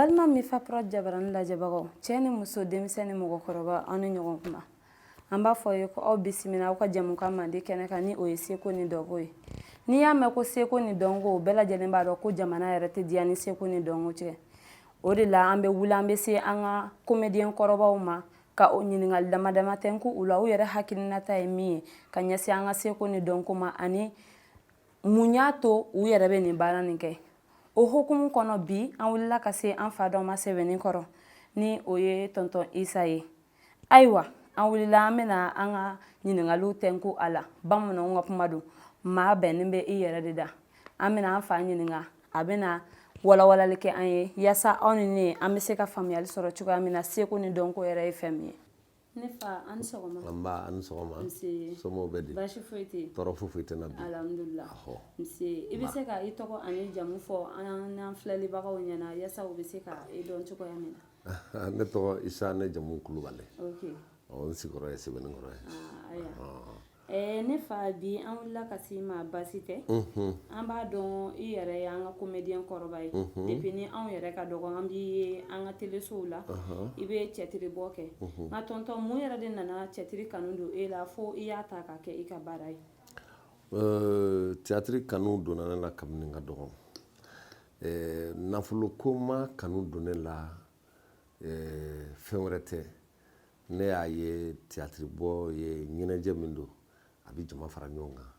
Balima Mifa Prod jabarani lajɛbagaw, cɛ ni muso, denmisɛn ni mɔgɔkɔrɔba, aw ni ɲɔgɔn kuma. An b'a fɔ ye ko aw bisimila aw ka jɛmukan mandi kɛnɛ kan, ni o ye seko ni dɔnko ye. N'i y'a mɛn ko seko ni dɔnko, bɛɛ lajɛlen b'a dɔn ko jamana yɛrɛ tɛ diya ni seko ni dɔnko cɛ. O de la an bɛ wuli, an bɛ se an ka comédien kɔrɔbaw ma ka o ɲininkali dama dama tɛnku u la, u yɛrɛ hakilinata ye min ye ka ɲɛsin an ka seko ni dɔnko ma, ani mun y'a to u yɛrɛ bɛ nin baara nin kɛ. O hukumu kɔnɔ, bi an wulila ka se an fa dɔ ma Sɛbɛnni kɔrɔ, ni o ye tonton Isa ye. Ayiwa, an wulila, an bɛna an ka ɲininkaliw tɛnku a la. Bamananw ka kuma don, maa bɛnnen bɛ i yɛrɛ de da. An bɛna an fa ɲininka, a bɛna walawalali kɛ an ye, yaasa aw ni ne, an bɛ se ka faamuyali sɔrɔ cogoya min na seko ni dɔnko yɛrɛ ye fɛn min ye. Ne fa, an ni sɔgɔma. Nba, an ni sɔgɔma. Nse. Somɔgɔw bɛ di? Baasi foyi tɛ yen. Tɔɔrɔ foyi foyi tɛ n na bi. Alhamdulillah. Nse, i bɛ se ka i tɔgɔ ani jamu fɔ an n'an filɛlibagaw ɲɛna, yaasa u bɛ se ka i dɔn cogoya min na? Ne tɔgɔ Isa, ne jamu Kulubali. Ok. Ɔ, n sigiyɔrɔ ye Sɛbɛnnikɔrɔ ye. Ah, ayiwa. Ne fa, bi an wulila ka s'i ma, baasi tɛ. An b'a dɔn i yɛrɛ ye an ka comédien kɔrɔba ye. Depuis ni anw yɛrɛ ka dɔgɔ, an b'i ye an ka telesow la, i bɛ cɛtiri bɔ kɛ. Nka tonton, mun yɛrɛ de nana cɛtiri kanu don e la fo i y'a ta k'a kɛ i ka baara ye? Théâtre kanu donna ne la kabini n ka dɔgɔ. Nafolo ko ma kanu don ne la, fɛn wɛrɛ tɛ. Ne y'a ye théâtre bɔ ye ɲɛnajɛ min don, a bɛ jama fara ɲɔgɔn kan,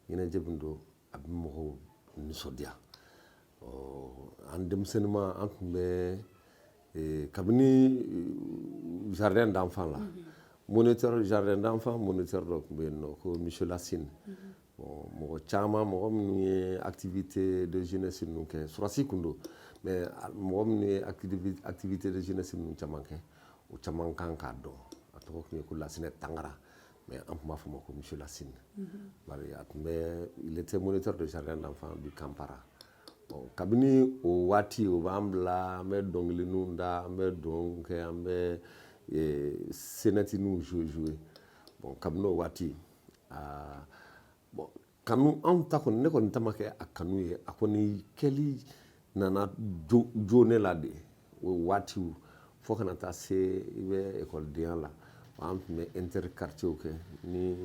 ɲɛnajɛ min don, a bɛ mɔgɔw nisɔndiya. Ɔ, an denmisɛnninma, an tun bɛ kabini jardin d'enfant la, moniteur, jardin d'enfant moniteur dɔ tun bɛ yen nɔ ko monsieur Lassine. Bon, mɔgɔ caman, mɔgɔ minnu ye activité de jeunesse ninnu kɛ, sɔrɔdasi tun don, mais mɔgɔ minnu ye activité de jeunesse ninnu caman kɛ, o caman kan k'a dɔn. A tɔgɔ tun ye ko Lasinɛ Tangara, mais an tun b'a fɔ ma ko monsieur Lassine, bari a tun bɛ, il était moniteur de jardin d'enfant du Kampara. Bon, kabini o waati, o b'an bila, an bɛ dɔnkiliniw da, an bɛ dɔnw kɛ, an bɛ scénetteninw jouer jouer. Bon, kabini o waati, aa, bon, kanu anw ta kɔni, ne kɔni ta ma kɛ a kanu ye, a kɔni kɛli nana jo ne la de o waatiw, fo kana taa se i bɛ ekɔlidenya la. An tun bɛ interquartier kɛ. Ni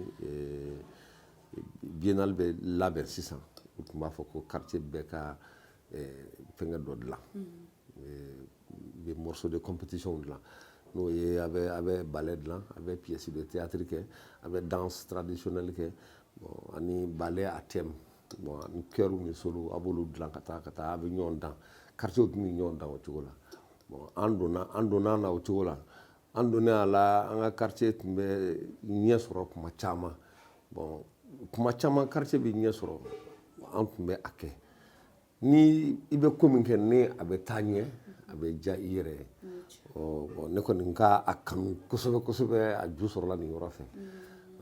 biennale bɛ labɛn sisan, u tun b'a fɔ ko quartier bɛɛ ka fɛnkɛ dɔ dilan, u bɛ morceau de compétition dilan, n'o ye a bɛ ballet dilan, a bɛ pièce de théâtre kɛ, a bɛ danse traditionnelle kɛ, bon, ani ballet à thème, bon, ani chœur ni solo, a b'olu dilan ka taa, a bɛ ɲɔgɔn dan, quartier tun bɛ ɲɔgɔn dan o cogo la. Bon, an donna na o cogo la, an donnen a la, an ka quartier tun bɛ ɲɛ sɔrɔ kuma caman. Bon, kuma caman quartier bɛ ɲɛ sɔrɔ, an tun bɛ a kɛ. Ni i bɛ ko min kɛ, ni a bɛ taa ɲɛ, a bɛ diya i yɛrɛ ye. Ɔ bon, ne kɔni ka a kanu kosɛbɛ kosɛbɛ, a ju sɔrɔla nin yɔrɔ fɛ,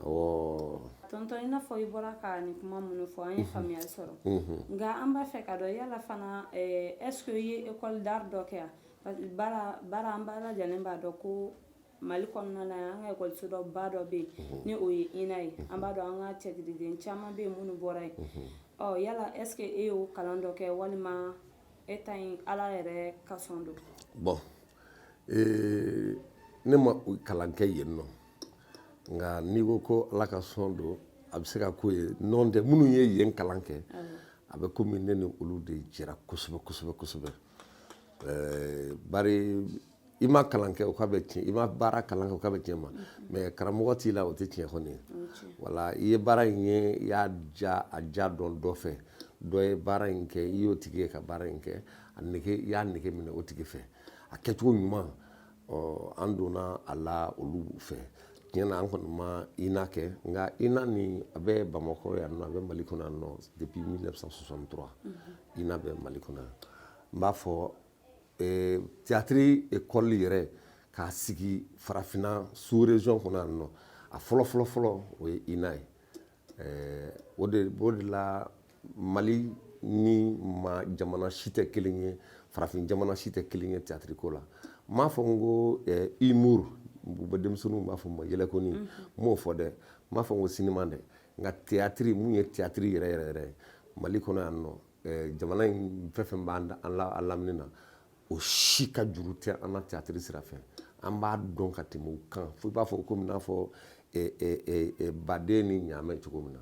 awɔ. Tonton, i n'a fɔ i bɔra ka nin kuma minnu fɔ, an ye faamuyali sɔrɔ. Nka an b'a fɛ ka dɔn yala fana, est ce que i ye école d'art dɔ kɛ yan? Bara bara an bɛɛ lajɛlen b'a dɔn ko Mali kɔnɔna na yan, an ka ekɔliso dɔ ba dɔ bɛ yen, ni o ye INA ye. An b'a dɔn an ka cɛtiriden caman bɛ yen minnu bɔra yen. Ɔ, yala est ce que e y'o kalan dɔ kɛ, walima e ta in Ala yɛrɛ ka sɔn don? Bon, ne ma kalan kɛ yen nɔ, nka n'i ko ko Ala ka sɔn don, a bɛ se ka k'o ye. Nɔn tɛ, minnu ye yen kalan kɛ, a bɛ komi ne ni olu de jɛra kosɛbɛ kosɛbɛ kosɛbɛ. Bari i ma kalan kɛ, o k'a bɛ tiɲɛ, i ma baara kalan kɛ, o k'a bɛ tiɲɛ ma, mais karamɔgɔ t'i la, o tɛ tiɲɛ kɔni ye. Wala i ye baara in ye, i y'a ja, a ja dɔn dɔ fɛ, dɔ ye baara in kɛ, i y'o tigi ye ka baara in kɛ, a nege, i y'a nege minɛ o tigi fɛ, a kɛcogo ɲuman. Ɔ, an donna a la olu fɛ. Tiɲɛ na, an kɔni ma INA kɛ, nka INA nin, a bɛ Bamakɔ yan nɔ, a bɛ Mali kɔnɔ yan nɔ depuis 1963. INA bɛ Mali kɔnɔ yan. N b'a fɔ théâtre école yɛrɛ k'a sigi farafinna sous région kɔnɔ yan nɔ, a fɔlɔ fɔlɔ fɔlɔ, o ye INA ye. O de la, Mali ni ma jamana si tɛ kelen ye, farafin jamana si tɛ kelen ye théâtre ko la. N m'a fɔ n ko humour, u bɛ denmisɛnninw b'a fɔ ma yɛlɛkoni, n m'o fɔ dɛ, n m'a fɔ n ko cinéma dɛ, nka théâtre, mun ye théâtre yɛrɛ yɛrɛ yɛrɛ ye Mali kɔnɔ yan nɔ, jamana in fɛn fɛn b'an la, a lamini na. O si ka juru tɛ an na théâtre sira fɛ. An b'a dɔn ka tɛmɛ u kan, fo i b'a fɔ komi n'a fɔ baden ni ɲaamɛ cogo min na.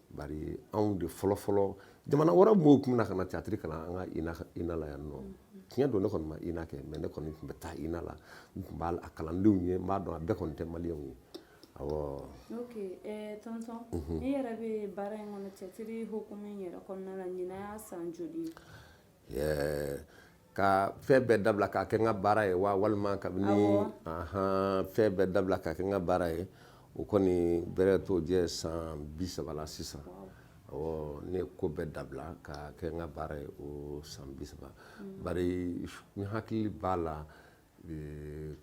Bari anw de fɔlɔ fɔlɔ, jamana wɛrɛ mɔgɔw tun bɛ na ka na théâtre kalan an ka INA la yan nɔ. Tiɲɛ don, ne kɔni ma INA kɛ, mais ne kɔni tun bɛ taa INA la, n tun b'a a kalandenw ye, n b'a dɔn a bɛɛ kɔni tɛ maliyɛnw ye. Awɔ. Ok, tonton, i yɛrɛ bɛ baara in kɔnɔ, théâtre hukumu in yɛrɛ kɔnɔna la, ɲinan y'a san joli ye? Ka fɛn bɛɛ dabila k'a kɛ n ka baara ye wa, walima kabini? Ahan, fɛn bɛɛ dabila k'a kɛ n ka baara ye, o kɔni bɛrɛ t'o jɛ san 30 la sisan. Awɔ, ne ye ko bɛɛ dabila k'a kɛ n ka baara ye o san 30. Bari n hakili b'a la, n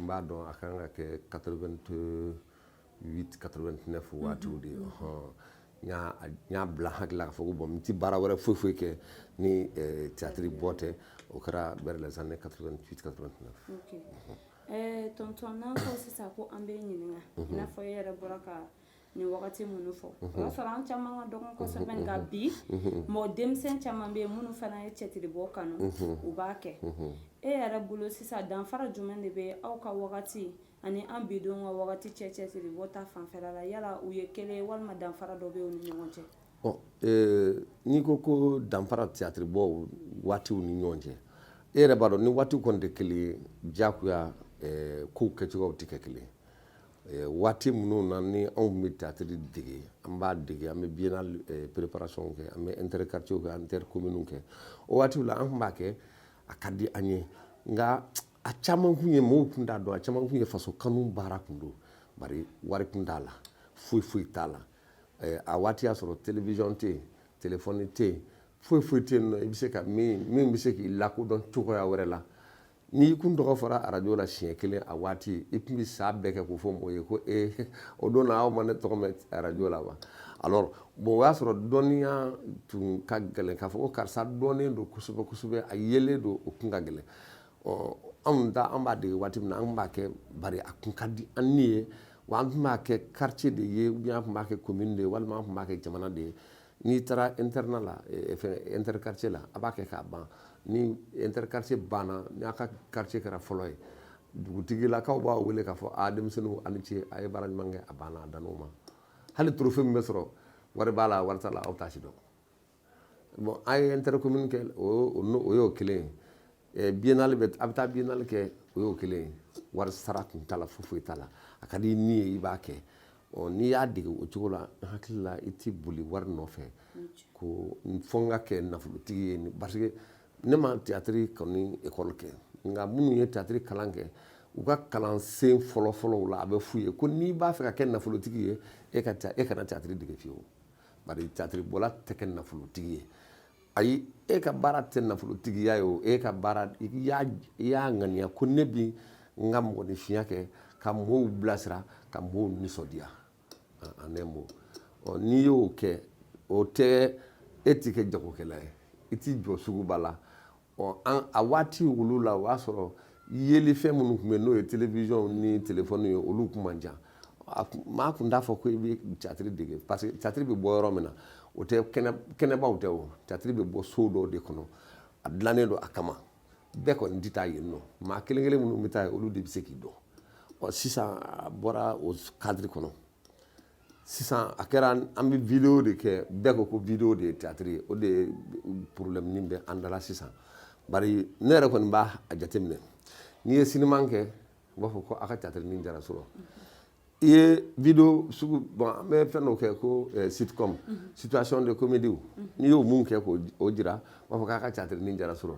b'a dɔn a kan ka kɛ 88, 89 waatiw de ye. N y'a bila hakili la k'a fɔ ko bon, n tɛ baara wɛrɛ foyi foyi kɛ ni théâtre bɔ tɛ. O kɛra vers les années 88, 89. Ok, tonton, n'an ko sisan ko an bɛ ɲininka, i n'a fɔ e yɛrɛ bɔra ka nin wagati minnu fɔ, o y'a sɔrɔ an caman ka dɔgɔn kosɛbɛ. Nka bi, mɔgɔ denmisɛn caman bɛ yen minnu fana ye cɛtiribɔ kanu, u b'a kɛ. E yɛrɛ bolo sisan, danfara jumɛn de bɛ aw ka wagati ani an bidenw ka wagati cɛ cɛtiribɔ ta fanfɛla la? Yala u ye kelen ye, walima danfara dɔ bɛ u ni ɲɔgɔn cɛ? Bon, n'i ko ko danfara théâtre bɔ waatiw ni ɲɔgɔn cɛ, e yɛrɛ b'a dɔn ni waatiw kɔni tɛ kelen ye, diyagoya kow kɛcogoyaw tɛ kɛ kelen ye. Waati minnu na ni anw bɛ théâtre dege, an b'a dege, an bɛ biennale préparation kɛ, an bɛ interquartier kɛ, intercommune kɛ, o waatiw la an tun b'a kɛ, a ka di an ye. Nka a caman kun ye, mɔgɔw kun t'a dɔn, a caman kun ye faso kanu baara kun don. Bari wari kun t'a la, foyi foyi t'a la. A waati y'a sɔrɔ télévision tɛ yen, téléphone tɛ yen, foyi foyi tɛ yen nɔ i bɛ se ka min bɛ se k'i lakodɔn cogoya wɛrɛ la. N'i kun tɔgɔ fɔra arajo la siɲɛ kelen, a waati i tun bɛ sa bɛɛ kɛ k'o fɔ mɔgɔ ye ko ee, o don na aw ma ne tɔgɔ mɛn arajo la wa? Alors bon, o y'a sɔrɔ dɔnniya tun ka gɛlɛn k'a fɔ ko karisa dɔnnen don kosɛbɛ kosɛbɛ, a yelen don, o kun ka gɛlɛn. Ɔ, anw ta, an b'a dege waati min na, an b'a kɛ bari a kun ka di an ni ye wa. An tun b'a kɛ quartier de ye, ou bien an tun b'a kɛ commune de ye, walima an tun b'a kɛ jamana de ye. N'i taara internat la, fɛn interquartier la, a b'a kɛ k'a ban. Ni interquartier banna, n'a ka quartier kɛra fɔlɔ ye, dugutigilakaw b'a wele k'a fɔ: a denmisɛnninw, a ni ce, a ye baara ɲuman kɛ. A banna, a dan'o ma. Hali trophée min bɛ sɔrɔ, wari b'a la, wari t'a la, aw t'a si dɔn. Bon, an ye intercommune kɛ, o y'o kelen ye. Biennale bɛ, a bɛ taa biennale kɛ, o y'o kelen ye. Wari sara kun t'a la, foyi foyi t'a la. A ka di ni ye, i b'a kɛ. Ɔ, n'i y'a dege o cogo la, n hakili la i t'i boli wari nɔfɛ ko fo n ka kɛ nafolotigi ye. Parce que ne ma théâtre kɔni école kɛ, nka minnu ye théâtre kalan kɛ, u ka kalansen fɔlɔ fɔlɔw la, a bɛ f'u ye ko n'i b'a fɛ ka kɛ nafolotigi ye, e kana théâtre dege fiyewu. Bari théâtre bɔla tɛ kɛ nafolotigi ye. Ayi, e ka baara tɛ nafolotigiya ye. O e ka baara, i y'a ŋaniya ko ne bi n ka mɔgɔninfinya kɛ ka mɔgɔw bilasira, ka mɔgɔw nisɔndiya, en un mot. Ɔ, n'i y'o kɛ, o tɛ e ti kɛ jagokɛla ye, i t'i jɔ suguba la. Ɔ, an a waati olu la, o y'a sɔrɔ yelifɛn minnu tun bɛ yen, n'o ye télévision ni téléphone ye, olu kun man ca. Maa kun t'a fɔ ko i bɛ théâtre dege, parce que théâtre bɛ bɔ yɔrɔ min na, o tɛ kɛnɛbaw tɛ. O théâtre bɛ bɔ so dɔw de kɔnɔ, a dilannen don a kama. Bɛɛ kɔni tɛ taa yen nɔ, maa kelen kelen minnu bɛ taa yen, olu de bɛ se k'i dɔn. Ɔ, sisan a bɔra o cadre kɔnɔ. Sisan a kɛra an bɛ vidéo de kɛ, bɛɛ ko ko vidéo de ye théâtre ye. O de ye problème min bɛ an da la sisan. Bari ne yɛrɛ kɔni b'a jateminɛ, n'i ye cinéma kɛ, u b'a fɔ ko a ka théâtre nin jara sɔrɔ. I ye vidéo sugu, bon, an bɛ fɛn dɔ kɛ ko sitcom, situation de comédie, n'i y'o mun kɛ k'o jira, u b'a fɔ k'a ka théâtre nin jara sɔrɔ.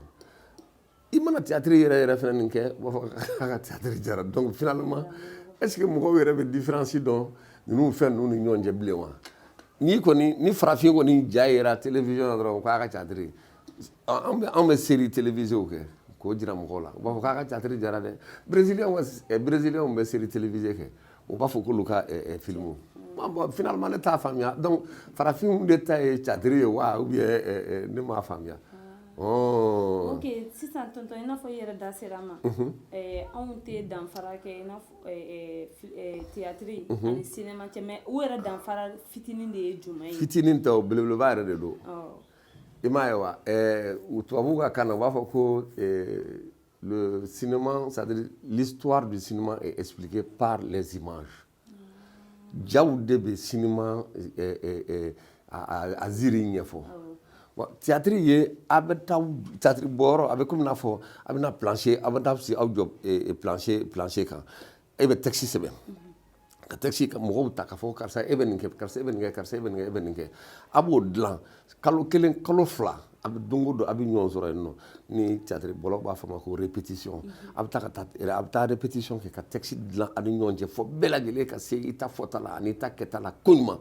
I mana théâtre yɛrɛ yɛrɛ fɛnɛ nin kɛ, u b'a fɔ k'a ka théâtre jara. Donc finalement, est ce que mɔgɔw yɛrɛ bɛ différence dɔn ninnu fɛn ninnu ni ɲɔgɔn cɛ bilen wa? N'i kɔni ni farafin kɔni ja yera télévision na dɔrɔn, k'a ka théâtre, anw bɛ série télévisée kɛ k'o jira mɔgɔw la, u b'a fɔ k'a ka théâtre jara dɛ. Brésilien bɛ série télévisée kɛ, u b'a fɔ k'olu ka film. Bon, finalement ne t'a faamuya. Donc farafinw de ta ye théâtre ye wa, ou bien ne m'a faamuya? Oh. Ok, sisan tonton, i n'a fɔ i yɛrɛ da sera a ma, anw tɛ danfara kɛ i n'a fɔ théâtre ani cinéma cɛ, mais u yɛrɛ danfara fitinin de ye jumɛn ye? Fitinin tɛ, o belebeleba yɛrɛ de don. I m'a ye wa, tubabuw ka kan na, u b'a fɔ ko le cinéma, c'est-à-dire l'histoire du cinéma est expliquée par les images. Jaw de bɛ cinéma a ziiri ɲɛfɔ. Bon, théâtre ye, a bɛ taa théâtre bɔyɔrɔ, a bɛ komi n'a fɔ a bɛna plancher, a bɛ taa sigi aw jɔ plancher kan, e bɛ texte sɛbɛn, ka texte ka mɔgɔw ta k'a fɔ karisa, e bɛ nin kɛ, karisa, e bɛ nin kɛ, karisa, e bɛ nin kɛ, e bɛ nin kɛ. A b'o dilan kalo 1, kalo 2, a bɛ don o don a bɛ ɲɔgɔn sɔrɔ yen nɔ, ni théâtre bɔlaw b'a fɔ ma ko répétition. A bɛ taa ka taa, a bɛ taa répétition kɛ, ka texte dilan a ni ɲɔgɔn cɛ, fɔ bɛɛ lajɛlen ka se i ta fɔta la ani i ta kɛta la koɲuman.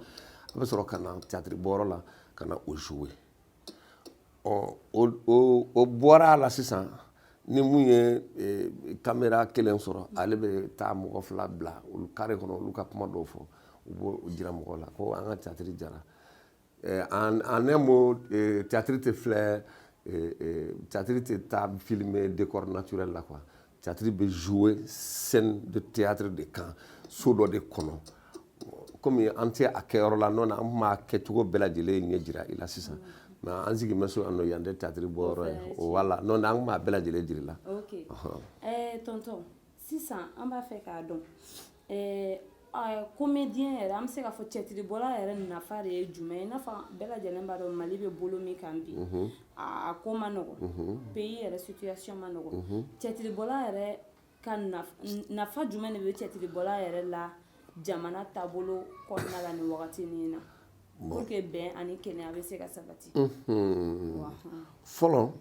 A bɛ sɔrɔ ka na théâtre bɔyɔrɔ la ka na o jouer. Ɔ, o bɔra a la sisan, ni mun ye caméra kelen sɔrɔ, ale bɛ taa mɔgɔ fila bila olu carré kɔnɔ, olu ka kuma dɔw fɔ, u b'o jira mɔgɔw la ko an ka théâtre jara. En un mot, théâtre tɛ filɛ, théâtre tɛ taa filmer décor naturel la quoi. Théâtre bɛ jouer scène de théâtre de kan, so dɔ de kɔnɔ. Komi an tɛ a kɛyɔrɔ la, n'o an tun b'a kɛcogo bɛɛ lajɛlen ɲɛ jira i la sisan, mais an sigi bɛ so yan nɔ, yan tɛ théâtre bɔyɔrɔ ye o, wala n'o tɛ an tun b'a bɛɛ lajɛlen jira i la. Ok, tonton, sisan an b'a fɛ k'a dɔn, comédien yɛrɛ, an bɛ se k'a fɔ cɛtiribɔla yɛrɛ nafa de ye jumɛn ye? I n'a fɔ bɛɛ lajɛlen b'a dɔn Mali bɛ bolo min kan bi, a ko ma nɔgɔn, pays yɛrɛ situation ma nɔgɔn. Cɛtiribɔla yɛrɛ ka nafa jumɛn de bɛ cɛtiribɔla yɛrɛ la jamana taabolo kɔnɔna la nin wagati nin na, pour que bɛn ani kɛnɛya bɛ se ka sabati? Fɔlɔ,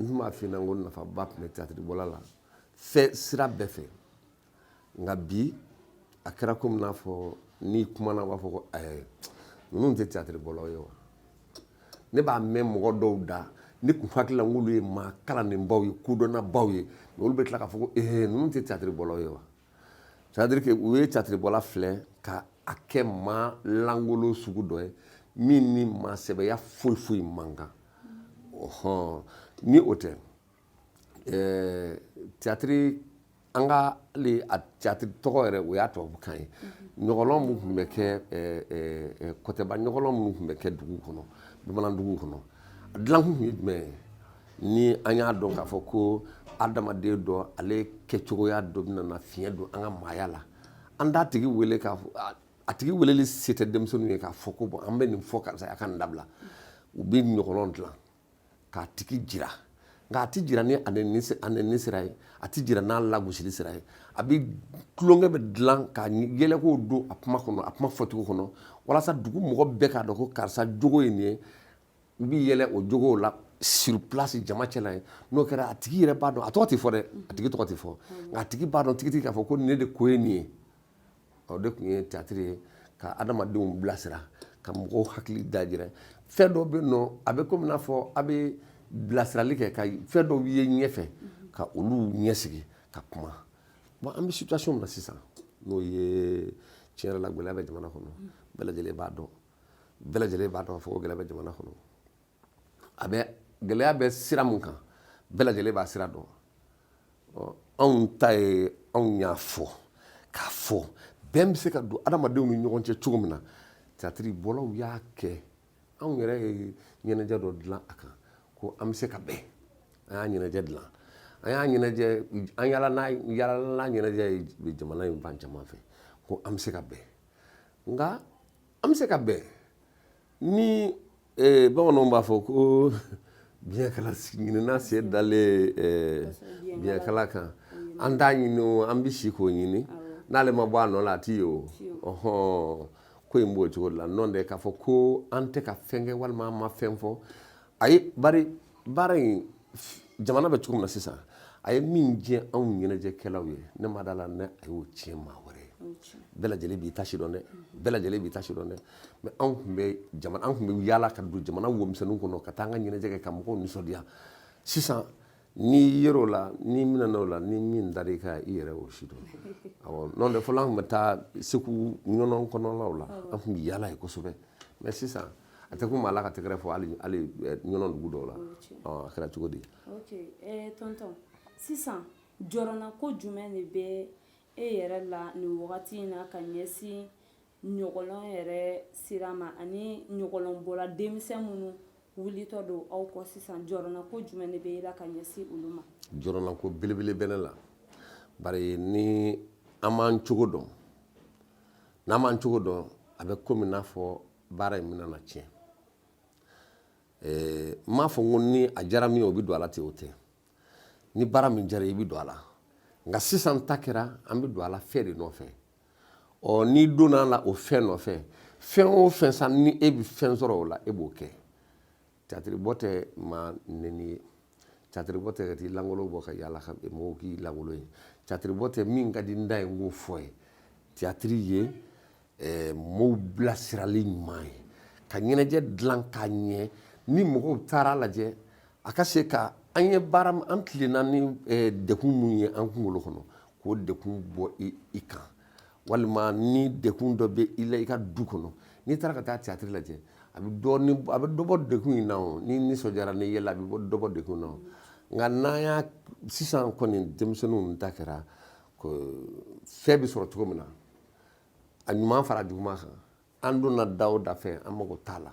n tun b'a f'i ɲɛna ko nafaba tun bɛ théâtre la fɛ sira bɛɛ fɛ. Nka bi, a kɛra komi n'a fɔ n'i kumana, u b'a fɔ ko ɛɛ, ninnu tɛ théâtre bɔlaw ye wa. Ne b'a mɛn mɔgɔ dɔw da, ne kun hakili la k'olu ye maa kalannenbaw ye, kodɔnnabaw ye, mais olu bɛ tila k'a fɔ ko ee, ninnu tɛ théâtre bɔlaw ye wa. C'est à dire que u ye théâtre bɔla filɛ ka a kɛ maa lankolon sugu dɔ ye min ni maa sɛbɛya foyi foyi man kan. Ɔhɔn, ni o tɛ, théâtre, an ka hali a théâtre tɔgɔ yɛrɛ, o y'a tubabukan ye. Ɲɔgɔlɔn mun tun bɛ kɛ, kɔtɛba ɲɔgɔlɔn minnu tun bɛ kɛ dugu kɔnɔ, bamanan dugu kɔnɔ, a dilankun tun ye jumɛn ye? Ni an y'a dɔn k'a fɔ ko adamaden dɔ, ale kɛcogoya dɔ bɛna na fiɲɛ don an ka maaya la, an t'a tigi wele k'a fɔ, a tigi weleli se tɛ denmisɛnninw ye k'a fɔ ko bon, an bɛ nin fɔ karisa, a ka nin dabila. U bɛ ɲɔgɔlɔn dilan k'a tigi jira, nka a ti jira ni a nɛni sira ye, a ti jira n'a lagosili sira ye. A bɛ tulonkɛ bɛ dilan ka yɛlɛkow don a kuma kɔnɔ, a kuma fɔcogo kɔnɔ, walasa dugu mɔgɔ bɛɛ k'a dɔn ko karisa jogo ye nin ye. U bɛ yɛlɛ o jogow la sur place, jama cɛla ye. N'o kɛra, a tigi yɛrɛ b'a dɔn, a tɔgɔ tɛ fɔ dɛ, a tigi tɔgɔ tɛ fɔ, nka a tigi b'a dɔn tigitigi k'a fɔ ko ne de ko ye nin ye. O de tun ye théâtre ye, ka adamadenw bilasira, ka mɔgɔw hakili dajira. Fɛn dɔw bɛ yen nɔ, a bɛ komi n'a fɔ a bɛ bilasirali kɛ ka fɛn dɔw ye ɲɛfɛ, ka olu ɲɛsigi ka kuma. Bon, an bɛ situation min na sisan, n'o ye tiɲɛ yɛrɛ la, gɛlɛya bɛ jamana kɔnɔ, bɛɛ lajɛlen b'a dɔn, bɛɛ lajɛlen b'a dɔn k'a fɔ ko gɛlɛya bɛ jamana kɔnɔ. A bɛ gɛlɛya bɛ sira mun kan, bɛɛ lajɛlen b'a sira dɔn. Ɔ, anw ta ye, anw y'a fɔ k'a fɔ bɛn bɛ se ka don adamadenw ni ɲɔgɔn cɛ cogo min na, théâtre bɔlaw y'a kɛ. Anw yɛrɛ ye ɲɛnajɛ dɔ dilan a kan ko an bɛ se ka bɛn. An y'a ɲɛnajɛ dilan, an y'a ɲɛnajɛ, an yala n'a yala n'a ɲɛnajɛ ye jamana in fan caman fɛ ko an bɛ se ka bɛn. Nka an bɛ se ka bɛn ni bamananw b'a fɔ ko biɲɛkala ɲinina sen dalen biɲɛkala kan. An t'a ɲini o, an bɛ si k'o ɲini, n'ale ma bɔ a nɔ la, a t'i ye o. Ɔhɔn, ko in b'o cogo de la. N'o tɛ k'a fɔ ko an tɛ ka fɛn kɛ walima an ma fɛn fɔ, ayi. Bari baara in, jamana bɛ cogo min na sisan, a ye min diɲɛ anw ɲɛnajɛkɛlaw ye, ne ma da la ne a y'o tiɲɛ maa wɛrɛ ye. Bɛɛ lajɛlen b'i ta si dɔn dɛ, bɛɛ lajɛlen b'i ta si dɔn dɛ. Mais anw tun bɛ jamana, an tun bɛ yaala ka don jamana womisɛnninw kɔnɔ ka taa an ka ɲɛnajɛ kɛ ka mɔgɔw nisɔndiya. Sisan n'i yer'o la, n'i minɛna o la, ni min dar'i kan, i yɛrɛ y'o si dɔn. Awɔ, n'o tɛ, fɔlɔ an tun bɛ taa Segu ɲɔnɔ kɔnɔnaw la, an tun bɛ yaala yen kosɛbɛ. Mais sisan a tɛ komi ala ka tɛgɛrɛ fɔ hali hali ɲɔnɔ dugu dɔw la. Ɔ, a kɛra cogo di? Ok, tonton, sisan jɔrɔna ko jumɛn de bɛ e yɛrɛ la nin wagati in na ka ɲɛsin ɲɔgɔlɔn yɛrɛ sira ma, ani ɲɔgɔlɔnbɔla denmisɛn minnu wulitɔ don aw kɔ sisan, jɔrɔnako jumɛn de bɛ i la ka ɲɛsin olu ma? Jɔrɔnako belebele bɛ ne la, bari ni an m'an cogo dɔn, n'an m'an cogo dɔn, a bɛ komi n'a fɔ baara in bɛna na tiɲɛ. N m'a fɔ ko ni a diyara min ye o bɛ don a la ten, o tɛ. Ni baara min diyara i bɛ don a la, nka sisan ta kɛra an bɛ don a la fɛn de nɔfɛ. Ɔ, n'i donna a la o fɛn nɔfɛ, fɛn o fɛn sa, ni e bɛ fɛn sɔrɔ o la, e b'o kɛ. Théâtre bɔ tɛ maa nɛni ye, théâtre bɔ tɛ ka t'i langolo bɔ ka yaala ka mɔgɔw k'i langolo ye, théâtre bɔ tɛ min ka di n da ye n k'o fɔ ye. Théâtre ye mɔgɔw bilasirali ɲuman ye, ka ɲɛnajɛ dilan k'a ɲɛ, ni mɔgɔw taara lajɛ a ka se ka an ye baara, an tilenna ni degun mun ye an kunkolo kɔnɔ, k'o degun bɔ i kan, walima ni degun dɔ bɛ i la i ka du kɔnɔ, n'i taara ka taa théâtre lajɛ, a bɛ dɔɔni, a bɛ dɔ bɔ degun in na. O ni nisɔndiyara, ni yɛlɛ, a bɛ bɔ dɔ bɔ degun na. O nka n'an y'a sisan kɔni, denmisɛnninw ta kɛra fɛn bɛ sɔrɔ cogo min na, a ɲuman fara juguman kan, an donna da o da fɛ, an mago t'a la.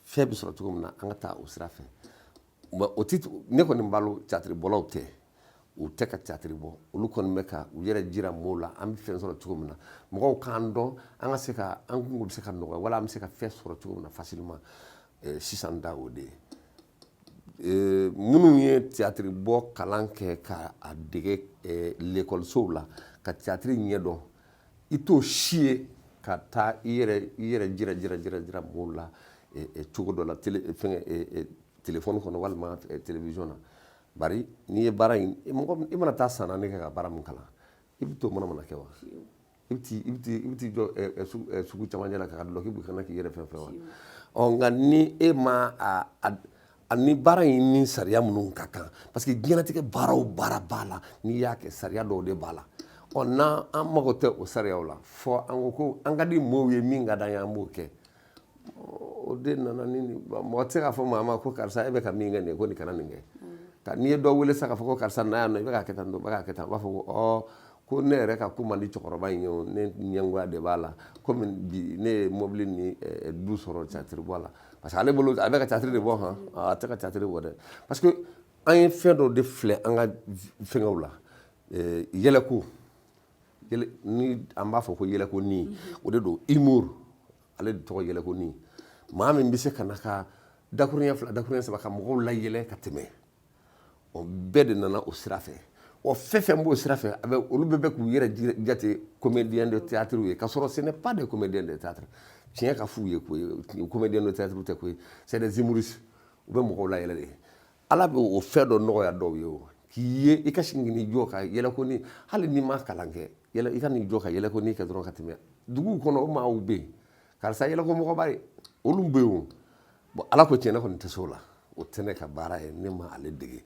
Fɛn bɛ sɔrɔ cogo min na, an ka taa o sira fɛ. O ti ne kɔni balo, théâtre bɔlaw tɛ, u tɛ ka théâtre bɔ, olu kɔni bɛ ka u yɛrɛ jira mɔgɔw la an bɛ fɛn sɔrɔ cogo min na, mɔgɔw k'an dɔn, an ka se ka an kungo bɛ se ka nɔgɔya, wala an bɛ se ka fɛn sɔrɔ cogo min na facilement. Sisan da o de ye. Minnu ye théâtre bɔ kalan kɛ ka a dege lekɔlisow la, ka théâtre ɲɛdɔn, i t'o si ye ka taa i yɛrɛ jira mɔgɔw la cogo dɔ la, télé fɛngɛ, téléphone kɔnɔ walima télévision na. Bari n'i ye baara in, mɔgɔ i mana taa san 4 kɛ ka baara min kalan, i bɛ t'o mana kɛ wa? I bɛ t'i jɔ sugu camancɛ la ka dulɔki bɔ kana k'i yɛrɛ fɛn fɛn wa? Ɔ, nka ni e ma a ni baara in ni sariya minnu ka kan, parce que diɲɛlatigɛ baara o baara b'a la, n'i y'a kɛ, sariya dɔw de b'a la. Ɔ, n'an an mago tɛ o sariyaw la, fɔ an ko ko an ka di mɔɔw ye, min ka d'an ye, an b'o kɛ. O de nana ni mɔgɔ tɛ se k'a fɔ maa ma ko karisa, e bɛ ka min kɛ nin ye, ko nin kana nin kɛ. Ka n'i ye dɔ wele sisan k'a fɔ ko karisa, na yan nɔ, i bɛ k'a kɛ tan, i bɛ k'a kɛ tan, u b'a fɔ ko ɔ, ko ne yɛrɛ ka ko man di cɛkɔrɔba in ye, o ne ɲɛngoya de b'a la, komi bi ne ye mobili ni du sɔrɔ théâtre bɔ la, parce que ale bolo a bɛ ka théâtre de bɔ. Han, a tɛ ka théâtre bɔ dɛ, parce que an ye fɛn dɔ de filɛ an ka fɛngɛw la, yɛlɛko ni an b'a fɔ ko yɛlɛko ni o de don, humour, ale de tɔgɔ yɛlɛko ni. Maa min bɛ se ka na ka dakuruɲɛ 2, dakuruɲɛ 3, ka mɔgɔw layɛlɛ ka tɛmɛ, o bɛɛ de nana o sira fɛ. Ɔ, fɛn fɛn b'o sira fɛ, a bɛ olu bɛɛ bɛ k'u yɛrɛ jate comédien de théâtre ye, k'a sɔrɔ ce n'est pas des comédiens de théâtre. Tiɲɛ ka f'u ye koyi, comédien de théâtre tɛ koyi, c'est des humoristes. U bɛ mɔgɔw layɛlɛ de. Ala bɛ o fɛn dɔ nɔgɔya dɔw ye, o k'i ye i ka sin k'i jɔ ka yɛlɛko ni, hali n'i ma kalan kɛ, yɛlɛ, i ka n'i jɔ ka yɛlɛko ni kɛ dɔrɔn ka tɛmɛ duguw kɔnɔ, o maaw bɛ yen, karisa yɛlɛko mɔgɔba ye, olu bɛ yen. O bon, ala ko tiɲɛ, ne kɔni tɛ se o la, o tɛ ne ka baara ye, ne ma ale dege,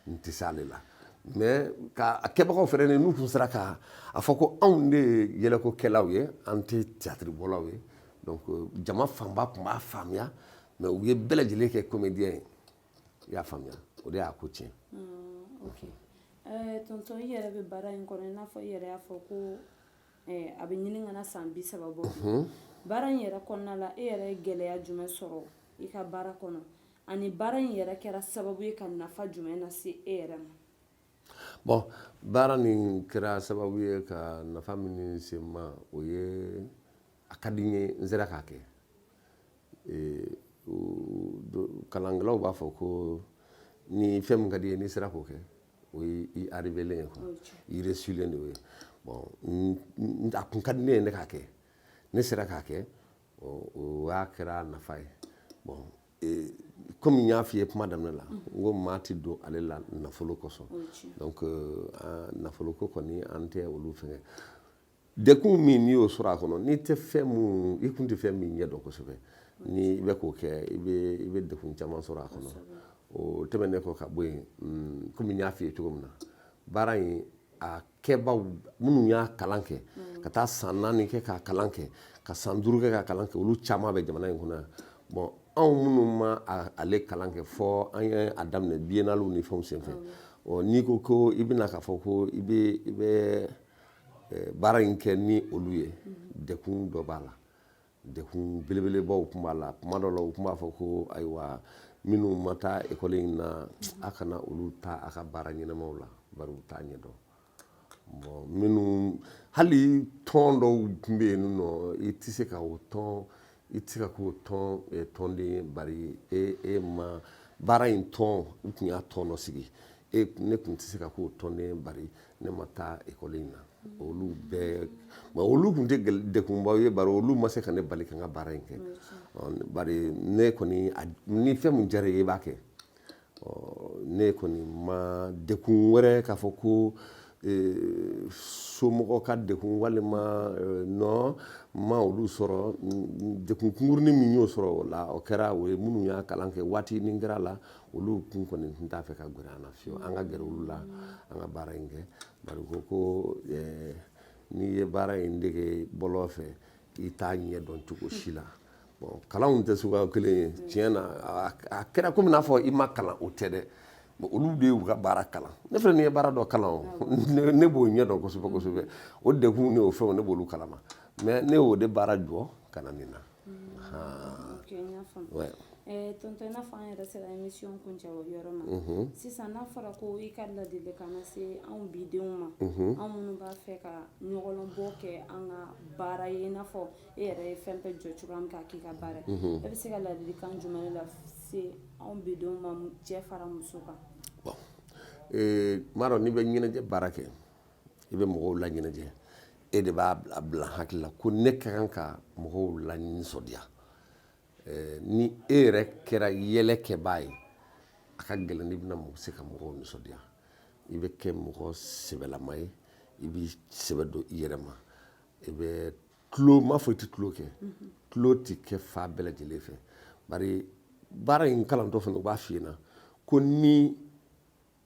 n tɛ se ale la. Mais ka a kɛbagaw fɛnɛ ni n'u tun sera ka a fɔ ko anw de ye yɛlɛkokɛlaw ye, an tɛ théâtre bɔlaw ye, donc jama fanba tun b'a faamuya. Mais u ye bɛɛ lajɛlen kɛ comédien ye, i y'a faamuya, o de y'a ko tiɲɛ. Ok, tonton, i yɛrɛ bɛ baara in kɔnɔ, i n'a fɔ i yɛrɛ y'a fɔ ko a bɛ ɲini ka na san 30 bɔ baara in yɛrɛ kɔnɔna la. E yɛrɛ ye gɛlɛya jumɛn sɔrɔ i ka baara kɔnɔ, ani baara in yɛrɛ kɛra sababu ye ka nafa jumɛn lase e yɛrɛ ma? Bon, baara nin kɛra sababu ye ka nafa min se n ma, o ye a ka di n ye, n sera k'a kɛ. Kalankɛlaw b'a fɔ ko ni fɛn min ka di i ye, n'i sera k'o kɛ, o ye i arrivélen ye quoi, i réussilen de y'o ye. Bon, a kun ka di ne ye ne k'a kɛ, ne sera k'a kɛ, o y'a kɛra nafa ye. Bon, komi n y'a f'i ye kuma daminɛ la, n ko maa tɛ don ale la nafolo kosɔn, donc nafolo ko kɔni, an tɛ olu fɛngɛ. Dekun min n'i y'o sɔrɔ a kɔnɔ, n'i tɛ fɛn mun, i kun tɛ fɛn min ɲɛ dɔn kosɛbɛ, ni i bɛ k'o kɛ, i bɛ dekun caman sɔrɔ a kɔnɔ. O tɛmɛnen kɔ ka bɔ yen, komi n y'a f'i ye cogo min na, baara in a kɛbaw minnu y'a kalan kɛ, ka taa san 4 kɛ k'a kalan kɛ, ka san 5 kɛ k'a kalan kɛ, olu caman bɛ jamana in kɔnɔ yan. Bon, anw minnu ma ale kalan kɛ, fɔ an ye a daminɛ biennalew ni fɛnw senfɛ. Ɔ, n'i ko ko i bɛna k'a fɔ ko i bɛ baara in kɛ ni olu ye, dekun dɔ b'a la, dekun belebelebaw tun b'a la. Kuma dɔ la, u tun b'a fɔ ko ayiwa, Minnu ma taa ekɔli in na, a kana olu ta a ka baara ɲɛnamaw la, bari u t'a ɲɛdɔn. Bon, minnu hali tɔn dɔw tun bɛ yen nɔ, i tɛ se ka o tɔn, i tɛ se ka k'o tɔn tɔnden ye, bari e ma baara in tɔn, u tun y'a tɔn dɔ sigi, e ne tun tɛ se ka k'o tɔnden ye, bari ne ma taa ekɔli in na. Olu bɛɛ, bon, olu tun tɛ degunbaw ye, bari olu ma se ka ne bali ka n ka baara in kɛ. Bari ne kɔni, ni fɛn min diyara i ye, i b'a kɛ. Ne kɔni ma dekun wɛrɛ k'a fɔ ko somɔgɔ ka dekun walima non, ma olu sɔrɔ. Dekun kunkurunin min y'o sɔrɔ o la, o kɛra o ye minnu y'a kalan kɛ waati ni kɛra la, olu kun kɔni tun t'a fɛ ka gɛrɛ an na fiyewu, an ka gɛrɛ olu la, an ka baara in kɛ, bari ko n'i ye baara in dege bɔlɔn fɛ, i t'a ɲɛ dɔn cogo si la. Bon, kalanw tɛ suguya kelen ye. Tiɲɛ na, a kɛra komi n'a fɔ i ma kalan, o tɛ dɛ. Olu de y'u ka baara kalan. Ne fana, n'i ye baara dɔ kalan, o ne b'o ɲɛ dɔn kosɛbɛ kosɛbɛ. O degun ni o fɛnw, ne b'olu kalama, mais ne y'o de baara jɔ ka na nin na. Ouais. Tonton, i n'a fɔ an yɛrɛ sera émission kuncɛ yɔrɔ ma sisan, n'a fɔra ko i ka ladilikan lase anw bidenw ma, anw minnu b'a fɛ ka ɲɔgɔlɔnbɔ kɛ an ka baara ye, i n'a fɔ e yɛrɛ ye fɛn bɛɛ jɔ cogoya min k'a k'i ka baara ye, e bɛ se ka ladilikan jumɛn lase anw bidenw ma, cɛ fara muso kan? Bon, n b'a dɔn, n'i bɛ ɲɛnajɛ baara kɛ, i bɛ mɔgɔw la ɲɛnajɛ, e de b'a bila hakili la ko ne ka kan ka mɔgɔw la nisɔndiya. Ni e yɛrɛ kɛra yɛlɛkɛbaa ye, a ka gɛlɛn n'i bɛna se ka mɔgɔw nisɔndiya. I bɛ kɛ mɔgɔ sɛbɛlama ye, i bɛ sɛbɛ don i yɛrɛ ma, i bɛ tulo, n m'a fɔ i tɛ tulo kɛ, tulo tɛ kɛ fa bɛɛ lajɛlen fɛ, bari baara in kalantɔ fana, u b'a f'i ɲɛna ko ni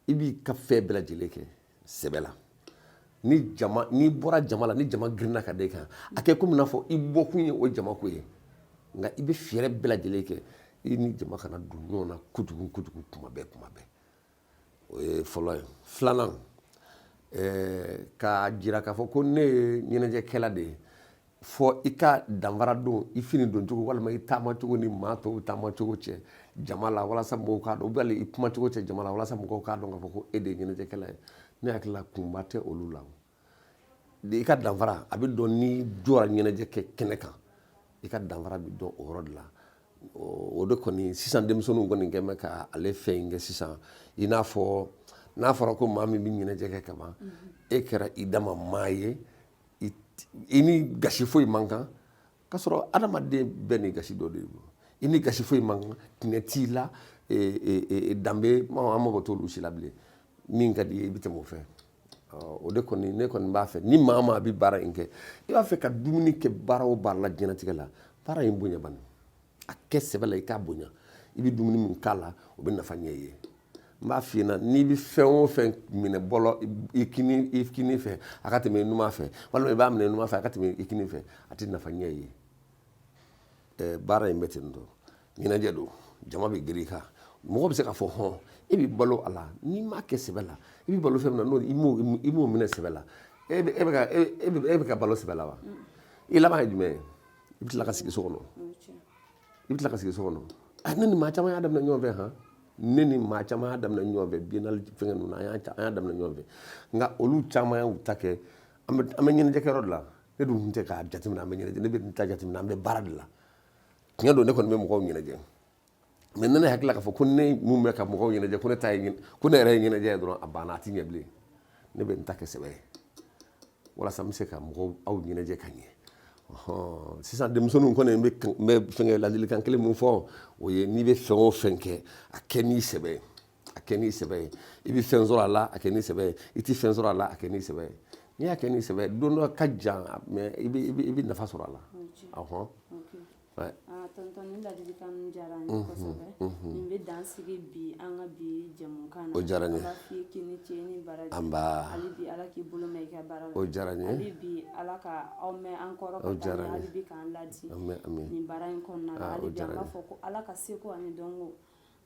i b'i ka fɛn bɛɛ lajɛlen kɛ sɛbɛ la, ni jama, n'i bɔra jama la, ni jama girinna ka da i kan, a kɛ komi n'a fɔ i bɔkun ye o jama ko ye, nka i bɛ fɛɛrɛ bɛɛ lajɛlen kɛ i ni jama kana don ɲɔgɔn na kojugu kojugu kuma bɛɛ kuma bɛɛ. O ye fɔlɔ ye. Filanan, k'a jira k'a fɔ ko ne ye ɲɛnajɛkɛla de ye, fɔ i ka danfara don i fini doncogo walima i taamacogo ni maa tɔw taamacogo cɛ jama la, walasa mɔgɔw k'a dɔn, ou i kumacogo cɛ jama la, walasa mɔgɔw k'a dɔn k'a fɔ ko e de ye ɲɛnajɛkɛla ye. Ne hakili la, kunba tɛ olu la. I ka danfara a bɛ dɔn n'i jɔra ɲɛnajɛ kɛ kɛnɛ kan, i ka danfara bɛ dɔn o yɔrɔ de la. O de kɔni, sisan denmisɛnninw kɔni kɛn bɛ ka ale fɛn in kɛ sisan, i n'a fɔ n'a fɔra ko maa min bɛ ɲɛnajɛ kɛ kaban, e kɛra i dama maa ye, i ni gasi foyi man kan, k'a sɔrɔ adamaden bɛɛ ni gasi dɔ de don. I ni gasi foyi man kan, tiɲɛ t'i la, danbe, an mago t'olu si la bilen. Min ka di i ye, i bɛ tɛmɛ o fɛ. O de kɔni, ne kɔni b'a fɛ, ni maa maa bɛ baara in kɛ, i b'a fɛ ka dumuni kɛ baara o baara la diɲɛlatigɛ la, baara in bonya bani, a kɛ sɛbɛ la, i k'a bonya. I bɛ dumuni min k'a la, o bɛ nafa ɲɛ i ye. N b'a f'i ɲɛna, n'i bɛ fɛn o fɛn minɛ bɔlɔ i kini fɛ, a ka tɛmɛ i numan fɛ, walima i b'a minɛ i numan fɛ, a ka tɛmɛ i kini fɛ, a tɛ nafa ɲɛ i ye. Baara in bɛ ten tɔ, ɲɛnajɛ don, jama bɛ girin i kan, mɔgɔ bɛ se k'a fɔ hɔn, e bɛ balo a la. N'i m'a kɛ sɛbɛ la, i bɛ balo fɛn min na, n'o i m'o minɛ sɛbɛ la, e bɛ ka balo sɛbɛ la wa? I laban ye jumɛn ye? I bɛ tila ka sigi so kɔnɔ, i bɛ tila ka sigi so kɔnɔ. Ne ni maa caman y'a daminɛ ɲɔgɔn fɛ han, ne ni maa caman y'a daminɛ ɲɔgɔn fɛ, biennale fɛngɛ ninnu na, an y'a daminɛ ɲɔgɔn fɛ, nka olu caman y'u ta kɛ. An bɛ ɲɛnajɛkɛyɔrɔ de la, ne dun tun tɛ k'a jateminɛ an bɛ ɲɛnajɛ, ne bɛ n ta jateminɛ, an bɛ baara de la. Tiɲɛ don, ne kɔni bɛ mɔgɔw ɲɛnajɛ, mais ne hakili la k'a fɔ ko ne mun bɛ ka mɔgɔw ɲɛnajɛ, ko ne ta ye, ko ne yɛrɛ ye ɲɛnajɛ ye dɔrɔn, a banna, a ti ɲɛ bilen. Ne bɛ n ta kɛ sɛbɛ ye walasa n bɛ se ka mɔgɔw aw ɲɛnajɛ ka ɲɛ. Sisan denmisɛnninw kɔni, n bɛ fɛnkɛ ladilikan kelen mun fɔ, o ye n'i bɛ fɛn o fɛn kɛ, a kɛ n'i sɛbɛ ye, a kɛ n'i sɛbɛ ye. I bɛ fɛn sɔrɔ a la, a kɛ n'i sɛbɛ ye. I tɛ fɛn sɔrɔ a la, a kɛ n'i sɛbɛ ye. N'i y'a kɛ n'i sɛbɛ ye, don dɔ ka jan, mais i bɛ nafa sɔrɔ a la. Ɔhɔn. Ouais. Ah, tonton, ni ladilikan ninnu diyara an ye kosɛbɛ. Nin bɛ dan sigi bi an ka bi jɛmukan na. O diyara n ye. An b'a f'i ye k'i ni ce ni baraji. An ba. Hali bi, Ala k'i bolo mɛn i ka baara la. O diyara n ye. Hali bi, Ala ka aw mɛn an kɔrɔ O ka taa diyara ɲɛ. n ye. Hali bi k'an ladi Ami, ami. nin baara in kɔnɔna la. Ah, Hali o bi, an diyara b'a n ye. fɔ ko Ala ka seko ani dɔnko,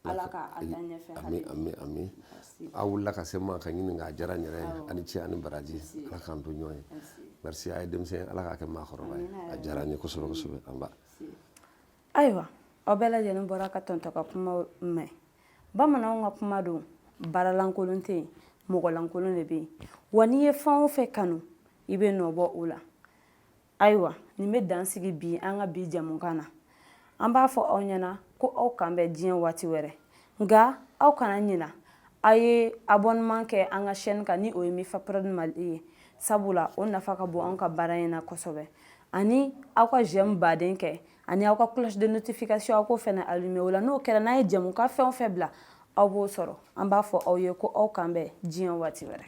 Ala ka a taa ɲɛfɛ Ami. Hali bi. Ami, ami. Merci. Aw wulila ka se n ma ka ɲininka, a diyara n yɛrɛ ye. Awɔ. Ani ce ani baraji. Merci. Ala k'an to ɲɔgɔn ye. Merci. Merci. A ye denmisɛn, Ala k'a kɛ maakɔrɔba ye. Amina. A diyara n ye kosɛbɛ kosɛbɛ. An ba. Merci. Ayiwa. Aw bɛɛ lajɛlen bɔra ka tonton ka kuma mɛn. Bamananw ka kuma don, baaralankolon tɛ yen, mɔgɔlankolon de bɛ yen. Wa n'i ye fɛn o fɛn kanu, i bɛ nɔ bɔ o la. Ayiwa, nin bɛ dan sigi bi an ka bi jamukan na. An b'a fɔ aw ɲɛna ko aw k'an bɛn diɲɛ waati wɛrɛ, nka aw kana ɲina, aw ye abonnement kɛ an ka chaîne kan, ni o ye Mifa Prod Mali ye, sabula o nafa ka bon an ka baara in na kosɛbɛ. Ani aw ka j'aime baden kɛ, ani aw ka cloche de notification, aw k'o fana allumer. O la, n'o kɛra, n'an ye jamukan fɛn o fɛn bila, aw b'o sɔrɔ. An b'a fɔ aw ye ko aw k'an bɛn diɲɛ waati wɛrɛ.